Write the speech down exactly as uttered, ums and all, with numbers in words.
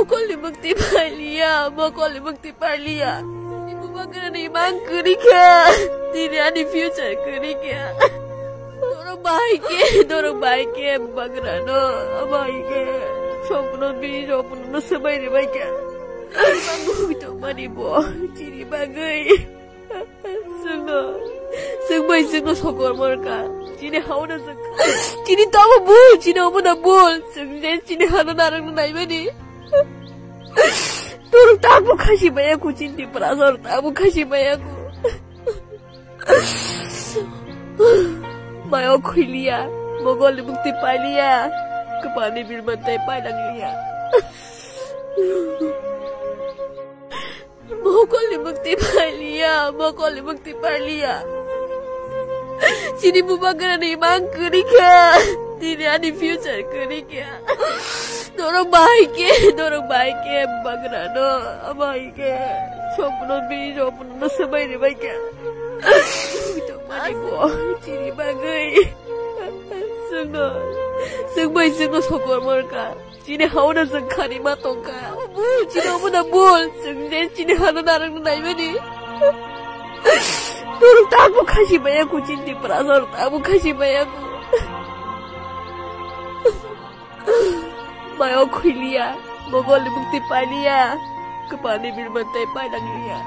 Mokolni mukti pailiya, mokolni mukti pailiya. Ni bubagrani mang kwrwi kha, tini ani future kwrwi kha. Norok bahai khe, norok bahai khe bubagrano, bahai khe. Sopno bi, sopno swbai rwbai kha. Mang tongmani bo, chini bagwi. Chwngno, chwng bai chwngno sokor morka. Chini hauna chwng, chini tamo bul, chini omono bul. Chwng je chini hano narang naimani. Turuk tabu khasi bayaku, chini prasor tabu khasi bayaku. Mayo khuiliya, mogolni mukti pailiya, kwpani bilmantai painangliya. Mokolni mukti pailiya, mokolni mukti pailiya. Chini bubagrani mang kwrwi kha, tini ani future kwrwi kha. Norok bahai khe, norok bahai khe bubagrano, bahai khe. Sopno bi, sopno swbai rwbai kha. Tongmani bo, chini bagwi. Chwngno, chwng bai chwngno sokor morka. Chini hauna chwng khani ma tongkha. Bul, chini omono bul. Chwng je chini hano narang naimani. Turuk tabu khasi bayaku, chini prasor tabu khasi bayaku. Mayo khuiliya, mogolni mukti pailiya, kwpani bilmantai painangliya.